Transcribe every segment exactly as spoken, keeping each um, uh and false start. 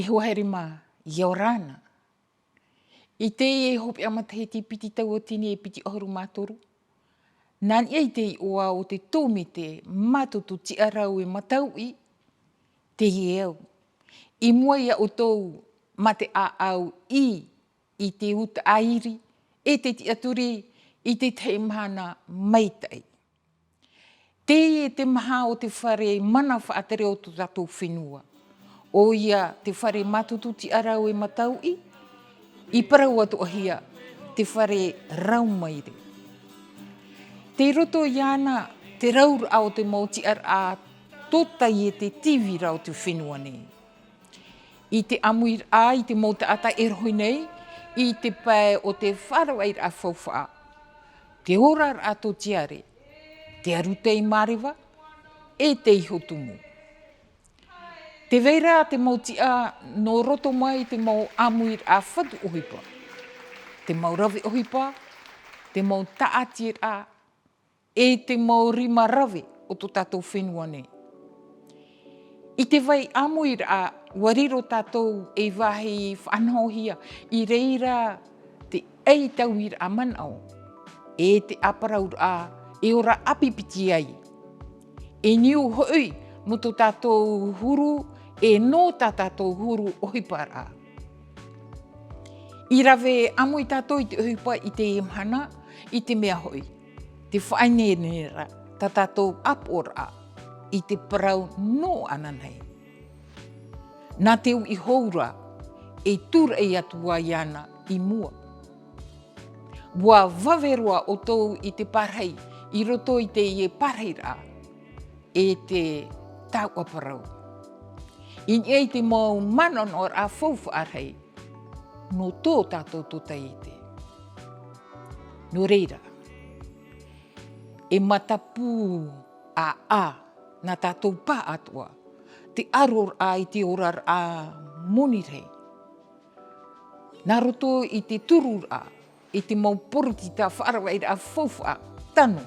E hoa here mā, ʻia ora na. I teie hopeʻa matahiti piti tauatini e piti ʻahuru mā toru, nā niʻa i te iʻoa o te tōmite mātutu tiʻarau e matauʻi, teie au. I mua iā ʻoutou mā te ʻāʻau ʻī i te utaʻairi e te tiʻaturi i te tahi mahana maitaʻi. Teie te maha o te fare mana faʻatere o tō tātou fenua. ʻOia te fare mātutu tiʻarau e matauʻi, i parau atoʻahia te fare rau maire. Tei roto iāna te rauraʻa o te mau tiʻaraʻa tōtaiete tīvira o te fenua nei. I te ʻāmuiraʻa i te mau taʻata e rohi nei, i te pae o te faʻaravaʻiraʻa faufaʻa, te oraraʻa tōtiare, te arutei māreva, e te iho tumu. Tē vai ra te mau tiʻa nō roto mai i te mau ʻāmuiraʻa fatu ʻohipa, te mau rave ʻohipa, te mau tāʻatiraʻa, e te mau rima rave o tō tātou fenua nei. I te vai ʻāmuiraʻa, ʻua riro tātou ei vāhi faʻanahohia, i reira te ʻaitauiraʻa manaʻo, e te ʻāparauraʻa e ora ʻāpipiti ai. E niu hoʻi nō tō tātou huru, e nō tā tātou huru ʻohiparaʻa. I rave ʻāmui tātou i te ʻohipa i teie mahana, i te mea hoʻi, tē faʻaineineraʻa tā tātou ʻāpoʻoraʻa i te parau nō ananahi. Nā te uʻi hou ra, e tūraʻi atu ai iāna i mua. ʻUa vave roa ʻoutou i te pārahi, i roto i teie pārahiraʻa, e te tauʻaparau. I niʻa i te mau manaʻonaʻoraʻa faufaʻa rahi, nō tō tātou tōtaiete. Nō reira, e matapū ʻāʻā nā tātou pāʻatoʻa, te ʻaroraʻa i te oraraʻa moni rahi. Nā roto i te tururaʻa, i te mau poritita faʻaravaʻiraʻa faufaʻa tano,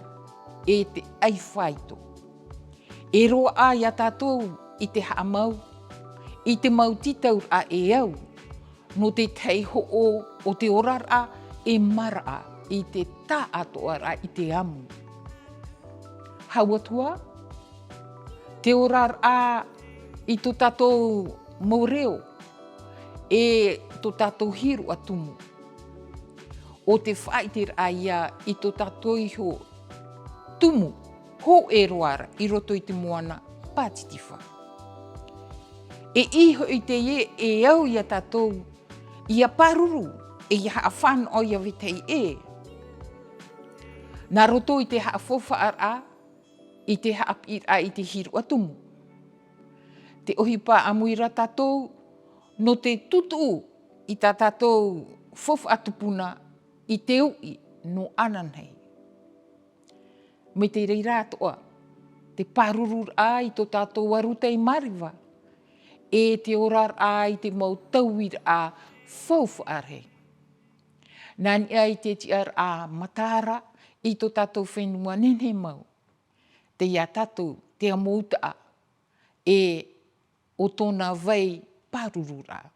e te ʻaifāito. E roaʻa iā tātou i te haʻamau, i te mau tītauraʻa e au, nō te tahi hoʻo o te oraraʻa e maraʻa i te taʻatoʻaraʻa i te ʻamu. Hau atu ā, te oraraʻa i tō tātou mau reo, e tō tātou hīroʻa tumu. ʻO te faʻaʻiteraʻa ia i tō tātou iho tumu, hōʻē roa ra i roto i te moana Pātitifā. E ʻī hoʻi teie e au iā tātou, ʻia pāruru, e ʻia haʻafānaʻo iā vetahi ʻē. Nā roto i te haʻafaufaʻaraʻa, i te haʻapiʻiraʻa i te hīroʻa tumu. Te ʻohipa ʻāmui ra tātou, nō te tutuʻu i tā tātou faufaʻa tupuna i te uʻi nō ananahi. Mai te reira atoʻa, te pārururaʻa i tō tātou arutei māreva, e te oraraʻa i te mau tauiraʻa faufaʻa rahi. Nā niʻa i te tiʻaraʻa mataara i tō tātou fenua nehenehe mau, tei iā tātou te amo utaʻa, e ʻo tōna vai pārururaʻa.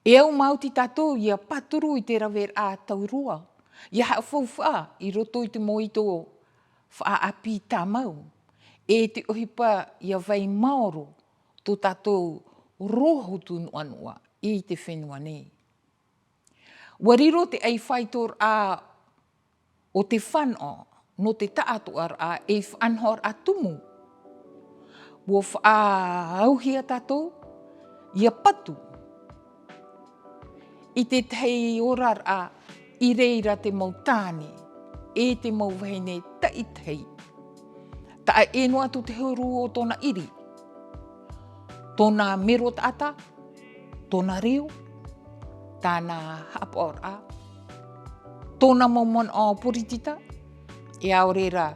E au maoti tātou ʻia pāturu i te raveraʻa tauroa, ʻia haʻafaufaʻa i roto i te mau ito faʻaʻāpī tāmau, e te ʻohipa ʻia vai maoro tō tātou rōhotu noʻanoʻa i te fenua nei. ʻUa riro te ʻaifāitoraʻa o te fānaʻo nō te taʻatoʻaraʻa ei faʻanahoraʻa tumu. ʻUa faʻaauhia tātou ʻia patu i te tahi oraraʻa i reira te mau tāne e te mau vahine taʻitahi. Taʻa ʻē noa atu te huru o tōna ʻiri, tōna mero taʻata, tōna reo, tāna haʻapaʻoraʻa, tōna mau manaʻo poritita, e ʻaore rā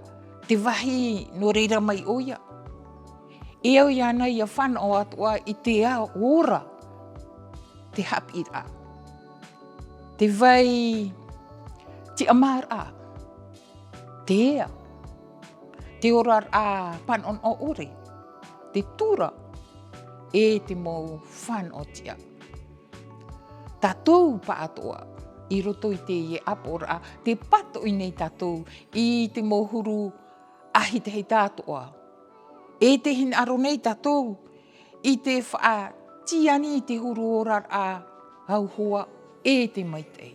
te vāhi nō reira mai ʻoia. E au iāna ʻia fānaʻo atoʻa i te ora, te haʻapiʻiraʻa, te vai tiʻamāraʻa, te ea, te oraraʻa pānaʻonaʻo ʻore, te tura, e te mau fānaʻo tiʻa. Tātou pāʻatoʻa, i roto i teie ʻāpoʻoraʻa, tē pātoʻi nei tātou i te mau huru ʻahitahita atoʻa. E tē hinaʻaro nei tātou i te faʻatiani i te huru oraraʻa, ʻauhoa, e te maitaʻi.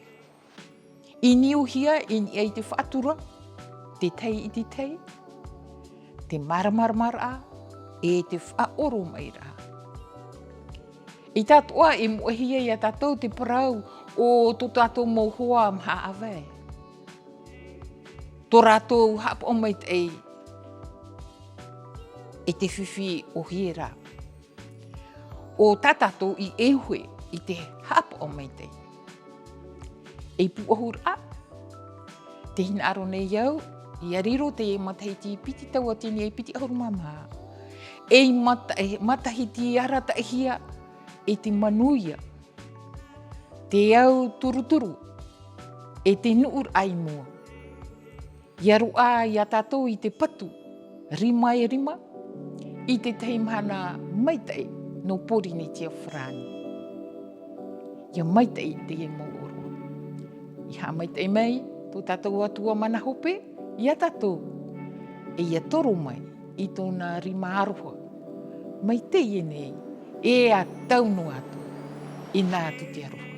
I niuhia i niʻa i te faʻatura, te tahi i te tahi, te māramaramaraʻa, e te faʻaʻoromaʻiraʻa. I tātou ā, e moʻehia ia tātou te parau o tō tātou mau hoa maha ʻāvae. Tō rātou haʻapaʻo maitaʻi e te fifi ʻōhie ra. ʻO tā tātou i ʻēʻuhe i te haʻapaʻo maitaʻi. Ei pūʻohuraʻa, tē hinaʻaro nei au, ʻia riro te matahiti piti tauatini e piti ʻahuru mā maha. Ei mata-, e matahiti arataʻihia e te manuia. Te au turuturu, e te nuʻuraʻa i mua. ʻIa roaʻa ia tātou i te patu, rima e rima, i te tahi mahana maitaʻi nō Pōrīnetia Farāni. ʻIa maitaʻi teie mau ʻōroʻa. I haʻamaitaʻi mai tō tātou Atua mana hope ia tātou, e ʻia toro mai i tōna rima aroha. Mai teie nei, e ʻa tau noa atu, ʻe nā atu te aroha.